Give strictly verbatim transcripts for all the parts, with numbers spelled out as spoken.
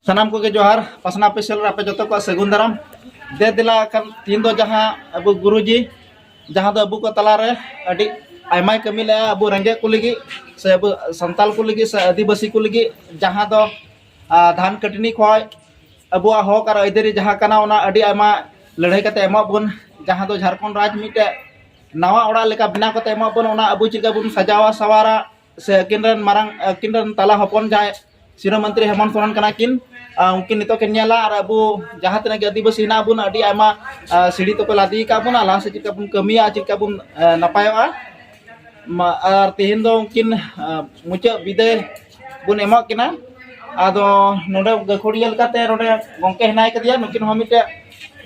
ᱥᱟᱱᱟᱢ ᱠᱚᱜᱮ ᱡᱚᱦᱟᱨ᱾ ᱯᱟᱥᱱᱟ ᱚᱯᱷᱤᱥᱤᱭᱟᱞ ᱨᱮ ᱟᱯᱮ ᱡᱚᱛᱚ ᱠᱚᱣᱟᱜ ᱥᱟᱹᱜᱩᱱ ᱫᱟᱨᱟᱢ᱾ ᱫᱮ ᱫᱮᱞᱟ ᱠᱷᱟᱱ ᱛᱤᱦᱤᱧ ᱫᱚ ᱡᱟᱦᱟᱸ ᱟᱵᱚ ᱜᱩᱨᱩᱡᱤ, ᱡᱟᱦᱟᱸ ᱫᱚ ᱟᱵᱚ ᱠᱚ ᱛᱟᱞᱟᱨᱮ ᱟᱹᱰᱤ ᱟᱭᱢᱟᱭ ᱠᱟᱹᱢᱤ ᱞᱮᱜᱼᱟ, ᱟᱵᱚ ᱨᱮᱸᱜᱮᱡ ᱠᱚ ᱞᱟᱹᱜᱤᱫ ᱥᱮ ᱟᱵᱚ ᱥᱟᱱᱛᱟᱞ ᱠᱚ ᱞᱟᱹᱜᱤᱫ ᱥᱮ ᱟᱹᱫᱤᱵᱟᱹᱥᱤ ᱠᱚ ᱞᱟᱹᱜᱤᱫ, ᱡᱟᱦᱟᱸ ᱫᱚ ᱟᱨ ᱫᱷᱟᱱ ᱠᱟᱹᱴᱱᱤ ᱠᱷᱚᱱ ᱟᱵᱚᱣᱟᱜ ᱦᱚᱠ ᱟᱨ ᱟᱹᱭᱫᱟᱹᱨᱤ ᱡᱟᱦᱟᱸ ᱠᱟᱱᱟ, ᱚᱱᱟ ᱟᱹᱰᱤ ᱟᱭᱢᱟ ᱞᱟᱹᱲᱦᱟᱹᱭ ᱠᱟᱛᱮ ᱮᱢᱚᱜ ᱵᱚᱱ, ᱡᱟᱦᱟᱸ ᱫᱚ ᱡᱷᱟᱲᱠᱷᱚᱸᱰ ᱨᱟᱡᱽ ᱢᱤᱫᱴᱮᱡ ᱱᱟᱣᱟ ᱚᱲᱟᱜ ᱞᱮᱠᱟ ᱵᱮᱱᱟᱣ ᱠᱟᱛᱮ ᱮᱢᱚᱜ ᱵᱚᱱ, ᱚᱱᱟ ᱟᱵᱚ ᱪᱮᱫ ᱞᱮᱠᱟ ᱵᱚᱱ ᱥᱟᱡᱟᱣᱟ ᱥᱟᱣᱟᱨᱟ, ᱥᱮ ᱟᱹᱠᱤᱱ ᱨᱮᱱ ᱢᱟᱨᱟᱝ, ᱟᱹᱠᱤᱱ ᱨᱮᱱ ᱛᱟᱞᱟ ᱦᱚᱯᱚᱱ ᱡᱟᱦᱟᱸᱭ ᱥᱤᱨᱟᱹ ᱢᱚᱱᱛᱨᱤ ᱦᱮᱢᱚᱱᱛ ᱥᱚᱨᱮᱱ ᱠᱟᱱᱟ ᱠᱤᱱ, ᱟᱨ ᱩᱱᱠᱤᱱ ᱱᱤᱛᱚᱜ ᱠᱤᱱ ᱧᱮᱞᱟ, ᱟᱨ ᱟᱵᱚ ᱡᱟᱦᱟᱸ ᱛᱤᱱᱟᱹᱜ ᱜᱮ ᱟᱹᱫᱤᱵᱟᱹᱥᱤ ᱦᱮᱱᱟᱜ ᱵᱚᱱ, ᱟᱹᱰᱤ ᱟᱭᱢᱟ ᱟᱨ ᱥᱤᱲᱤ ᱛᱮᱠᱚ ᱞᱟᱫᱮ ᱟᱠᱟᱫ ᱵᱚᱱᱟ, ᱞᱟᱦᱟ ᱥᱮᱫ ᱪᱮᱫ ᱞᱮᱠᱟ ᱵᱚᱱ ᱠᱟᱹᱢᱤᱭᱟ, ᱪᱮᱫ ᱞᱮᱠᱟ ᱵᱚᱱ ᱟᱨ ᱱᱟᱯᱟᱭᱚᱜᱼᱟ᱾ ᱢᱟ, ᱟᱨ ᱛᱮᱦᱮᱧ ᱫᱚ ᱩᱱᱠᱤᱱ, ᱟᱨ ᱢᱩᱪᱟᱹᱫ ᱵᱤᱫᱟᱹᱭ ᱵᱚᱱ ᱮᱢᱚᱜ ᱠᱤᱱᱟ᱾ ᱟᱫᱚ ᱱᱚᱰᱮ ᱜᱟᱹᱠᱷᱩᱲᱤᱭᱟᱹ ᱞᱮᱠᱟᱛᱮ ᱱᱚᱰᱮ ᱜᱚᱢᱠᱮ ᱦᱮᱱᱟᱭ ᱠᱟᱫᱮᱭᱟ, ᱱᱩᱠᱤᱱ ᱦᱚᱸ ᱢᱤᱫᱴᱮᱡ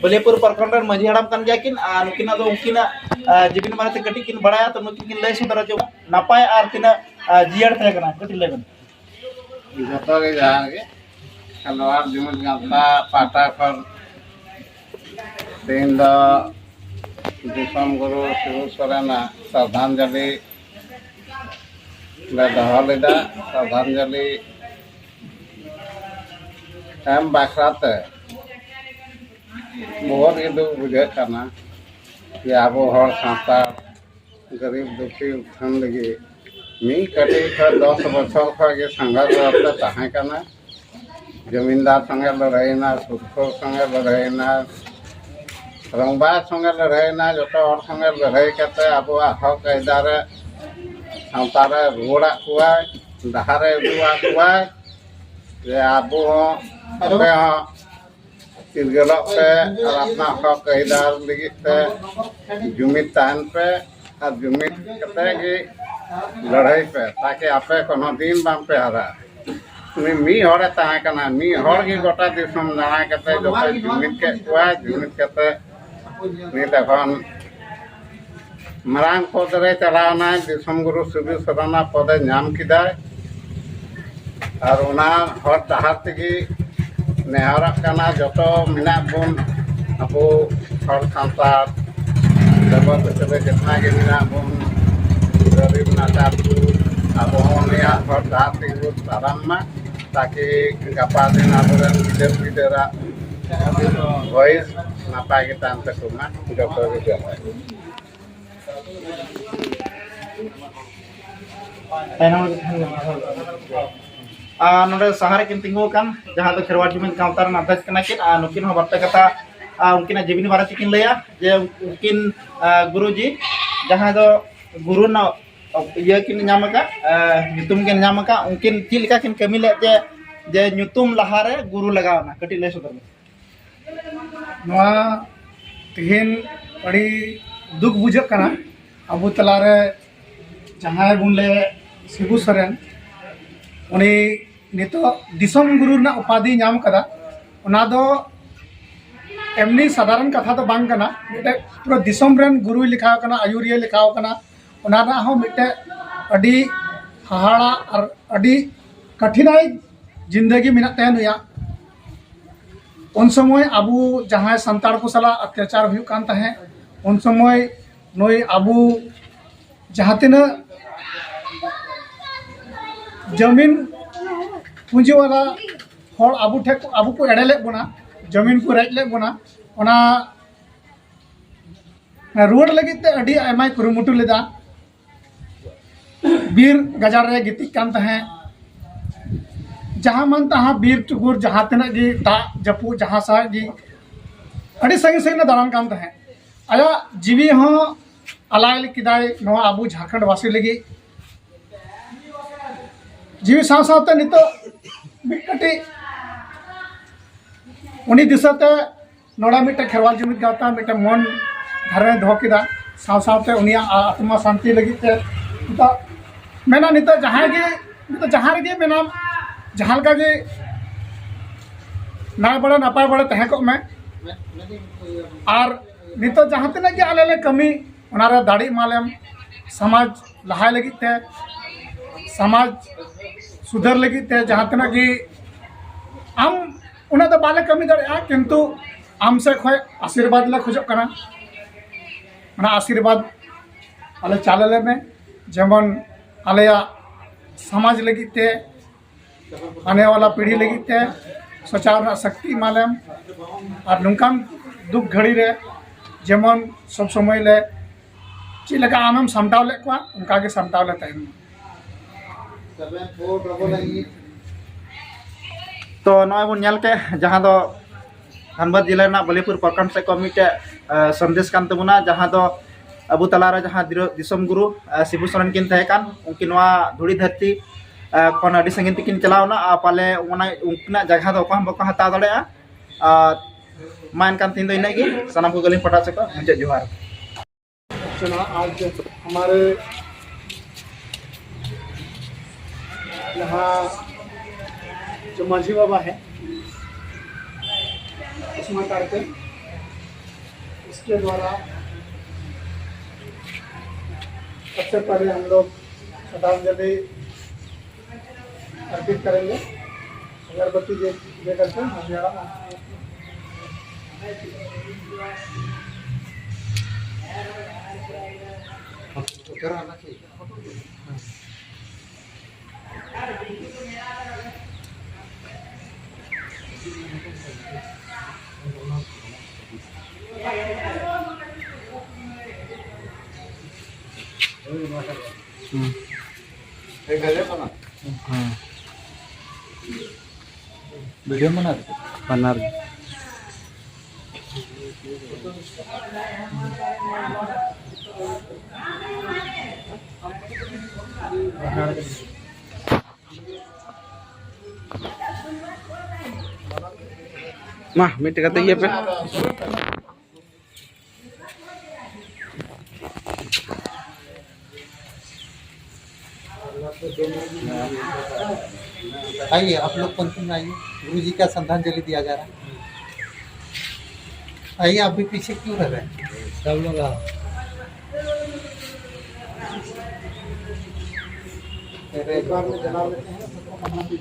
ᱵᱟᱹᱞᱤᱭᱟᱹᱯᱩᱨ ᱯᱨᱚᱠᱷᱚᱸᱰ ᱨᱮᱱ ᱢᱟᱹᱡᱷᱤ ᱦᱟᱲᱟᱢ ᱠᱟᱱ ᱜᱮᱭᱟ ᱠᱤᱱ, ᱟᱨ ᱱᱩᱠᱤᱱᱟᱜ ᱫᱚ ᱩᱱᱠᱤᱱᱟᱜ, ᱟᱨ ᱡᱤᱵᱤᱱ ᱵᱟᱨᱮᱛᱮ ᱠᱟᱹᱴᱤᱡ ᱠᱤᱱ ᱵᱟᱲᱟᱭᱟ, ᱛᱚ ᱱᱩᱠᱤᱱ ᱠᱤᱱ ᱞᱟᱹᱭ ᱥᱚᱫᱚᱨᱟ ᱡᱮ ᱱᱟᱯᱟᱭ ᱟᱨ ᱛᱤᱱᱟᱹᱜ, ᱟᱨ ᱡᱤᱭᱟᱹᱲ ᱛᱟᱦᱮᱸ ᱠᱟᱱᱟ, ᱠᱟᱹᱴᱤᱡ ᱞᱟᱹᱭ ᱵᱮᱱ᱾ ᱡᱚᱛᱚ ᱜᱮ ᱡᱚᱦᱟᱨ ᱜᱮ᱾ ᱠᱷᱮᱞᱣᱟᱲ ᱡᱩᱢᱤᱫ ᱜᱟᱶᱛᱟ ᱯᱟᱦᱴᱟ ᱠᱷᱚᱱ ᱛᱮᱦᱮᱧ ᱫᱚ ᱫᱤᱥᱚᱢ ᱜᱩᱨᱩ ᱥᱤᱵᱩ ᱥᱚᱨᱮᱱᱟᱜ ᱥᱨᱟᱫᱷᱟᱧᱡᱚᱞᱤ ᱞᱮ ᱫᱚᱦᱚ ᱞᱮᱫᱟ᱾ ᱥᱨᱟᱫᱷᱟᱧᱡᱚᱞᱤ ᱮᱢ ᱵᱟᱠᱷᱨᱟ ᱛᱮ ᱵᱚᱦᱩᱛ ᱜᱮ ᱫᱩᱠ ᱵᱩᱡᱷᱟᱹᱜ ᱠᱟᱱᱟ ᱡᱮ ᱟᱵᱚ ᱦᱚᱲ ᱥᱟᱱᱛᱟᱲ ᱜᱟᱹᱨᱤᱵ ᱫᱩᱠᱷᱤ ᱩᱛᱷᱟᱹᱱ ᱞᱟᱹᱜᱤᱫ ᱢᱤᱫ ᱠᱟᱹᱴᱤᱡ ᱠᱷᱚᱱ ᱫᱚᱥ ᱵᱚᱪᱷᱚᱨ ᱠᱷᱚᱱ ᱜᱮ ᱥᱟᱸᱜᱷᱟᱨ ᱨᱮ ᱛᱟᱦᱮᱸ ᱠᱟᱱᱟ᱾ ᱡᱚᱢᱤᱱᱫᱟᱨ ᱥᱚᱸᱜᱮ ᱞᱟᱹᱲᱦᱟᱹᱭᱮᱱᱟ, ᱥᱩᱫᱽᱠᱷᱳᱨ ᱥᱚᱸᱜᱮ ᱞᱟᱹᱲᱦᱟᱹᱭᱮᱱᱟ, ᱨᱚᱝᱵᱟᱡᱽ ᱥᱚᱸᱜᱮ ᱞᱟᱹᱲᱦᱟᱹᱭᱮᱱᱟ, ᱡᱚᱛᱚ ᱦᱚᱲ ᱥᱚᱸᱜᱮ ᱞᱟᱹᱲᱦᱟᱹᱭ ᱠᱟᱛᱮ ᱟᱵᱚᱣᱟᱜ ᱦᱚᱠ ᱟᱹᱭᱫᱟᱹᱨ ᱨᱮ ᱥᱟᱶᱛᱟ ᱨᱮ ᱨᱩᱣᱟᱹᱲᱟᱜ ᱠᱚᱣᱟᱭ, ᱰᱟᱦᱟᱨ ᱮ ᱩᱫᱩᱜ ᱟᱫ ᱠᱚᱣᱟᱭ᱾ ᱡᱮ ᱟᱵᱚ ᱦᱚᱸ, ᱟᱯᱮ ᱦᱚᱸ ᱪᱤᱨᱜᱟᱹᱞᱚᱜ ᱯᱮ ᱟᱨ ᱟᱯᱱᱟᱨ ᱦᱚᱠ ᱟᱹᱭᱫᱟᱹᱨ ᱞᱟᱹᱜᱤᱫ ᱛᱮ ᱡᱩᱢᱤᱫ ᱛᱟᱦᱮᱱ ᱯᱮ ᱟᱨ ᱡᱩᱢᱤᱫ ᱠᱟᱛᱮ ᱜᱮ ᱞᱟᱹᱲᱦᱟᱹᱭ ᱯᱮ, ᱛᱟᱠᱤ ᱟᱯᱮ ᱠᱳᱱᱳ ᱫᱤᱱ ᱵᱟᱝ ᱯᱮ ᱦᱟᱨᱟᱜᱼᱟ᱾ ᱩᱱᱤ ᱢᱤᱫ ᱦᱚᱲᱮ ᱛᱟᱦᱮᱸ ᱠᱟᱱᱟ, ᱢᱤᱫ ᱦᱚᱲ ᱜᱮ ᱜᱚᱴᱟ ᱫᱤᱥᱚᱢ ᱫᱟᱬᱟ ᱠᱟᱛᱮ ᱡᱚᱛᱚᱭ ᱡᱩᱢᱤᱫ ᱠᱮᱫ ᱠᱚᱣᱟ᱾ ᱡᱩᱢᱤᱫ ᱠᱟᱛᱮ ᱱᱤᱛ ᱮᱠᱷᱚᱱ ᱢᱟᱨᱟᱝ ᱯᱚᱫᱽ ᱨᱮ ᱪᱟᱞᱟᱣ ᱮᱱᱟᱭ ᱫᱤᱥᱚᱢ ᱜᱩᱨᱩ ᱥᱤᱵᱩ ᱥᱚᱨᱮᱱᱟᱜ ᱯᱚᱫᱮ ᱧᱟᱢ ᱠᱮᱫᱟᱭ᱾ ᱟᱨ ᱚᱱᱟ ᱦᱚᱨ ᱰᱟᱦᱟᱨ ᱛᱮᱜᱮ ᱱᱮᱦᱚᱨᱚᱜ ᱠᱟᱱᱟ, ᱡᱚᱛᱚ ᱢᱮᱱᱟᱜ ᱵᱚᱱ ᱟᱵᱚ ᱦᱚᱲ ᱥᱟᱱᱛᱟᱲ ᱵᱮᱜᱚᱨ ᱵᱮᱥᱮ ᱡᱮᱛᱱᱟ ᱜᱮ ᱢᱮᱱᱟᱜ ᱵᱚᱱ ᱜᱟᱹᱨᱤᱵ ᱱᱟᱪᱟᱨ ᱠᱚ, ᱟᱵᱚ ᱦᱚᱸ ᱩᱱᱤᱭᱟᱜ ᱦᱚᱨ ᱰᱟᱦᱟᱨ ᱛᱮᱜᱮ ᱵᱚᱱ ᱛᱟᱲᱟᱢ ᱢᱟ᱾ ᱛᱟᱠᱤ ᱜᱟᱯᱟ ᱫᱤᱱ ᱟᱵᱚᱨᱮᱱ ᱜᱤᱫᱟᱹᱨ ᱯᱤᱫᱟᱹᱨᱟᱜ ᱵᱷᱚᱭᱮᱥ ᱱᱟᱯᱟᱭ ᱜᱮ ᱛᱟᱦᱮᱱ ᱛᱟᱠᱚ ᱢᱟ᱾ ᱡᱚᱛᱚ ᱜᱮ ᱡᱚᱦᱟᱨ᱾ ᱟᱨ ᱱᱚᱰᱮ ᱥᱟᱦᱟ ᱨᱮᱠᱤᱱ ᱛᱤᱸᱜᱩ ᱟᱠᱟᱱ, ᱡᱟᱦᱟᱸ ᱫᱚ ᱠᱷᱮᱨᱣᱟᱲ ᱡᱩᱢᱤᱫ ᱜᱟᱶᱛᱟ ᱨᱮᱱ ᱟᱫᱷᱭᱚᱠᱥ ᱠᱟᱱᱟ ᱠᱤᱱ, ᱟᱨ ᱱᱩᱠᱤᱱ ᱦᱚᱸ ᱵᱟᱨ ᱯᱮ ᱠᱟᱛᱷᱟ, ᱟᱨ ᱩᱱᱠᱤᱱᱟᱜ ᱡᱤᱵᱽᱱᱤ ᱵᱟᱨᱮ ᱛᱮᱠᱤᱱ ᱞᱟᱹᱭᱟ, ᱡᱮ ᱩᱱᱠᱤᱱ, ᱟᱨ, ᱜᱩᱨᱩᱡᱤ, ᱡᱟᱦᱟᱸᱭ ᱫᱚ ᱜᱩᱨᱩ ᱨᱮᱱᱟᱜ ᱤᱭᱟᱹ ᱠᱤᱱ ᱧᱟᱢ ᱟᱠᱟᱫ, ᱟᱨ, ᱧᱩᱛᱩᱢ ᱠᱤᱱ ᱧᱟᱢ ᱟᱠᱟᱫ, ᱩᱱᱠᱤᱱ ᱪᱮᱫ ᱞᱮᱠᱟ ᱠᱤᱱ ᱠᱟᱹᱢᱤ ᱞᱮᱫ, ᱡᱮ, ᱡᱮ ᱧᱩᱛᱩᱢ ᱞᱟᱦᱟᱨᱮ ᱜᱩᱨᱩ ᱞᱟᱜᱟᱣ ᱮᱱᱟ? ᱠᱟᱹᱴᱤᱡ ᱞᱟᱹᱭ ᱥᱚᱫᱚᱨ ᱢᱮ᱾ ᱱᱚᱣᱟ ᱛᱮᱦᱮᱧ ᱟᱹᱰᱤ ᱫᱩᱠ ᱵᱩᱡᱷᱟᱹᱜ ᱠᱟᱱᱟ, ᱟᱵᱚ ᱛᱟᱞᱟᱨᱮ ᱡᱟᱦᱟᱸᱭ ᱵᱚᱱ ᱞᱟᱹᱭ ᱥᱤᱵᱩ ᱥᱚᱨᱮᱱ, ᱩᱱᱤ ᱱᱤᱛᱚᱜ ᱫᱤᱥᱚᱢ ᱜᱩᱨᱩ ᱨᱮᱱᱟᱜ ᱩᱯᱟᱫᱷᱤ ᱧᱟᱢ ᱠᱟᱫᱟ᱾ ᱚᱱᱟ ᱫᱚ ᱮᱢᱱᱤ ᱥᱟᱫᱷᱟᱨᱚᱱ ᱠᱟᱛᱷᱟ ᱫᱚ ᱵᱟᱝ ᱠᱟᱱᱟ, ᱢᱤᱫᱴᱮᱡ ᱯᱩᱨᱟᱹ ᱫᱤᱥᱚᱢ ᱨᱮᱱ ᱜᱩᱨᱩᱭ ᱞᱮᱠᱷᱟᱣ ᱠᱟᱱᱟ, ᱟᱭᱩᱨᱤᱭᱟᱹ ᱞᱮᱠᱷᱟᱣ ᱠᱟᱱᱟ᱾ ᱚᱱᱟ ᱨᱮᱱᱟᱜ ᱦᱚᱸ ᱢᱤᱫᱴᱮᱡ ᱟᱹᱰᱤ ᱦᱟᱦᱟᱲᱟ ᱟᱨ ᱟᱹᱰᱤ ᱠᱟᱴᱷᱤᱱᱟᱭ ᱡᱤᱱᱫᱮᱜᱤ ᱢᱮᱱᱟᱜ ᱛᱟᱭᱟ ᱱᱩᱭᱟᱜ᱾ ᱩᱱ ᱥᱚᱢᱚᱭ ᱟᱵᱚ ᱡᱟᱦᱟᱸᱭ ᱥᱟᱱᱛᱟᱲ ᱠᱚ ᱥᱟᱞᱟᱜ ᱚᱛᱛᱟᱪᱟᱨ ᱦᱩᱭᱩᱜ ᱠᱟᱱ ᱛᱟᱦᱮᱸᱫ, ᱩᱱ ᱥᱚᱢᱚᱭ ᱱᱩᱭ ᱟᱵᱚ ᱡᱟᱦᱟᱸ ᱛᱤᱱᱟᱹᱜ ᱡᱟᱢᱤᱱ ᱯᱩᱸᱡᱤ ᱣᱟᱞᱟ ᱦᱚᱲ ᱟᱵᱚ ᱴᱷᱮᱱ ᱠᱚ, ᱟᱵᱚ ᱠᱚ ᱮᱲᱮ ᱞᱮᱫ ᱵᱚᱱᱟ, ᱡᱟᱢᱤᱱ ᱠᱚ ᱨᱮᱡ ᱞᱮᱫ ᱵᱚᱱᱟ, ᱚᱱᱟ ᱨᱩᱣᱟᱹᱲ ᱞᱟᱹᱜᱤᱫ ᱛᱮ ᱟᱹᱰᱤ ᱟᱭᱢᱟᱭ ᱠᱩᱨᱩᱢᱩᱴᱩ ᱞᱮᱫᱟ᱾ ᱵᱤᱨ ᱜᱟᱡᱟᱲ ᱨᱮ ᱜᱤᱛᱤᱡ ᱠᱟᱱ ᱛᱟᱦᱮᱸᱫ᱾ ᱡᱟᱦᱟᱸ ᱢᱟᱱ ᱛᱟᱦᱟᱸ ᱵᱤᱨ ᱪᱩᱜᱩᱨ, ᱡᱟᱦᱟᱸ ᱛᱤᱱᱟᱹᱜ ᱜᱮ ᱫᱟᱜ ᱡᱟᱹᱯᱩᱫ, ᱡᱟᱦᱟᱸ ᱥᱟᱦᱟᱜ ᱜᱮ, ᱟᱹᱰᱤ ᱥᱟᱺᱜᱤᱧ ᱥᱟᱺᱜᱤᱧ ᱮ ᱫᱟᱬᱟᱱ ᱠᱟᱱ ᱛᱟᱦᱮᱸᱫ᱾ ᱟᱭᱟᱜ ᱡᱤᱣᱤ ᱦᱚᱸ ᱟᱞᱟᱭ ᱠᱮᱫᱟᱭ ᱱᱚᱣᱟ ᱟᱵᱚ ᱡᱷᱟᱲᱠᱷᱚᱸᱰ ᱵᱟᱹᱥᱤ ᱞᱟᱹᱜᱤᱫ᱾ ᱡᱤᱣᱤ ᱥᱟᱶ ᱥᱟᱶᱛᱮ ᱱᱤᱛᱚᱜ ᱢᱤᱫ ᱠᱟᱹᱴᱤᱡ ᱩᱱᱤ ᱫᱤᱥᱟᱹᱛᱮ ᱱᱚᱰᱮ ᱢᱤᱫᱴᱮᱱ ᱠᱷᱮᱨᱣᱟᱞ ᱡᱩᱢᱤᱫ ᱜᱟᱶᱛᱟ ᱢᱤᱫᱴᱮᱱ ᱢᱚᱱ ᱫᱷᱟᱨᱮ ᱫᱚᱦᱚ ᱠᱮᱫᱟ᱾ ᱥᱟᱶ ᱥᱟᱶᱛᱮ ᱩᱱᱤᱭᱟᱜ ᱟᱛᱢᱟ ᱥᱟᱱᱛᱤ ᱞᱟᱹᱜᱤᱫ ᱛᱮ ᱱᱤᱛᱚᱜ ᱢᱮᱱᱟ, ᱱᱤᱛᱚᱜ ᱡᱟᱦᱟᱸᱭ ᱜᱮ, ᱱᱤᱛᱚᱜ ᱡᱟᱦᱟᱸ ᱨᱮᱜᱮ ᱢᱮᱱᱟᱢ, ᱡᱟᱦᱟᱸ ᱞᱮᱠᱟ ᱜᱮ ᱱᱟᱭ ᱵᱟᱲᱮ ᱱᱟᱯᱟᱭ ᱵᱟᱲᱮ ᱛᱟᱦᱮᱸ ᱠᱚᱜ ᱢᱮ᱾ ᱟᱨ ᱱᱤᱛᱚᱜ ᱡᱟᱦᱟᱸ ᱛᱤᱱᱟᱹᱜ ᱜᱮ ᱟᱞᱮ ᱞᱮ ᱠᱟᱹᱢᱤ, ᱚᱱᱟᱨᱮ ᱫᱟᱲᱮ ᱮᱢᱟᱞᱮᱢ᱾ ᱥᱚᱢᱟᱡᱽ ᱞᱟᱦᱟᱭ ᱞᱟᱹᱜᱤᱫ ᱛᱮ, ᱥᱚᱢᱟᱡᱽ ᱥᱩᱫᱷᱟᱹᱨ ᱞᱟᱹᱜᱤᱫ ᱛᱮ ᱡᱟᱦᱟᱸ ᱛᱤᱱᱟᱹᱜ ᱜᱮ ᱟᱢ, ᱩᱱᱟᱹᱜ ᱫᱚ ᱵᱟᱞᱮ ᱠᱟᱹᱢᱤ ᱫᱟᱲᱮᱭᱟᱜᱼᱟ, ᱠᱤᱱᱛᱩ ᱟᱢ ᱥᱮᱫ ᱠᱷᱚᱱ ᱟᱥᱤᱨᱵᱟᱫᱽ ᱞᱮ ᱠᱷᱚᱡᱚᱜ ᱠᱟᱱᱟ᱾ ᱚᱱᱟ ᱟᱥᱤᱨᱵᱟᱫᱽ ᱟᱞᱮ ᱪᱟᱞ ᱟᱞᱮ ᱢᱮ, ᱡᱮᱢᱚᱱ ᱟᱞᱮᱭᱟᱜ ᱥᱚᱢᱟᱡᱽ ᱞᱟᱹᱜᱤᱫ ᱛᱮ ᱟᱱᱮ ᱣᱟᱞᱟ ᱯᱤᱲᱦᱤ ᱞᱟᱹᱜᱤᱫ ᱛᱮ ᱥᱚᱪᱟᱣ ᱨᱮᱱᱟᱜ ᱥᱚᱠᱛᱤ ᱮᱢᱟ ᱞᱮᱢ᱾ ᱟᱨ ᱱᱚᱝᱠᱟᱱ ᱫᱩᱠ ᱜᱷᱟᱹᱲᱤ ᱨᱮ ᱡᱮᱢᱚᱱ ᱥᱚᱵ ᱥᱚᱢᱚᱭ ᱞᱮ ᱪᱮᱫ ᱞᱮᱠᱟ ᱟᱢᱮᱢ ᱥᱟᱢᱴᱟᱣ ᱞᱮᱫ ᱠᱚᱣᱟ, ᱚᱱᱠᱟ ᱜᱮ ᱥᱟᱢᱴᱟᱣ ᱞᱮ ᱛᱟᱦᱮᱱ ᱢᱟ᱾ ᱛᱚ ᱱᱚᱜᱼᱚᱭ ᱵᱚᱱ ᱧᱮᱞ ᱠᱮᱫ, ᱡᱟᱦᱟᱸ ᱫᱚ ᱫᱷᱟᱱᱵᱟᱫᱽ ᱡᱮᱞᱟ ᱨᱮᱱᱟᱜ ᱵᱟᱞᱤᱯᱩᱨ ᱯᱨᱚᱠᱷᱚᱸᱰ ᱥᱮᱫ ᱠᱷᱚᱱ ᱢᱤᱫᱴᱮᱡ, ᱟᱸ, ᱥᱟᱸᱫᱮᱥ ᱠᱟᱱ ᱛᱟᱵᱚᱱᱟ, ᱡᱟᱦᱟᱸ ᱫᱚ ᱟᱵᱚ ᱛᱟᱞᱟᱨᱮ ᱡᱟᱦᱟᱸ ᱫᱤᱨᱚ-, ᱫᱤᱥᱚᱢ ᱜᱩᱨᱩ, ᱟᱸ, ᱥᱤᱵᱩ ᱥᱚᱨᱮᱱ ᱠᱤᱱ ᱛᱟᱦᱮᱸ ᱠᱟᱱ, ᱩᱱᱠᱤᱱ ᱱᱚᱣᱟ ᱫᱷᱩᱲᱤ ᱫᱷᱟᱹᱨᱛᱤ, ᱟᱸ, ᱠᱷᱚᱱ ᱟᱹᱰᱤ ᱥᱟᱺᱜᱤᱧ ᱛᱮᱠᱤᱱ ᱪᱟᱞᱟᱣ ᱮᱱᱟ, ᱟᱨ ᱯᱟᱞᱮ ᱚᱱᱟ, ᱩᱱᱠᱤᱱᱟᱜ ᱡᱟᱭᱜᱟ ᱫᱚ ᱚᱠᱚᱭ ᱦᱚᱸ ᱵᱟᱠᱚ ᱦᱟᱛᱟᱣ ᱫᱟᱲᱮᱭᱟᱜᱼᱟ᱾ ᱟᱨ ᱢᱟ ᱮᱱᱠᱷᱟᱱ ᱛᱮᱦᱮᱧ ᱫᱚ ᱤᱱᱟᱹᱜ ᱜᱮ, ᱥᱟᱱᱟᱢ ᱠᱚᱜᱮ ᱞᱤᱧ ᱯᱟᱦᱴᱟ ᱥᱮᱫ ᱠᱷᱚᱱ ᱢᱩᱪᱟᱹᱫ ᱡᱚᱦᱟᱨ᱾ ᱥᱮᱱᱟ, ᱟᱡ ᱦᱟᱢᱟᱨᱮ ᱡᱟᱦᱟᱸ ᱡᱚ ᱢᱟᱹᱡᱷᱤ ᱵᱟᱵᱟ ᱦᱮ, ᱩᱥᱢᱟ ᱠᱟᱨᱛᱮ, ᱩᱥᱠᱮ ᱫᱣᱟᱨᱟ ᱥᱚᱵᱥᱮ ᱯᱮᱦᱞᱮ ᱦᱟᱢ ᱞᱳᱜ ᱥᱨᱟᱫᱷᱟᱧᱡᱚᱞᱤ अर्पित करेंगे। अगरबत्ती दे, दे करके हम यहाँ वीडियो बना दे। बना रहे। ᱢᱟ, ᱢᱤᱫᱴᱮᱡ ᱠᱟᱛᱮ ᱤᱭᱟᱹ ᱯᱮ᱾ आइए, आप लोग पंक्ति में आइए, गुरु जी का श्रद्धांजलि दिया जा रहा है। आइए, आप भी पीछे क्यों रह रहे हैं? सब लोग आओ। एक बार में जला लेते हैं, सबको मना भी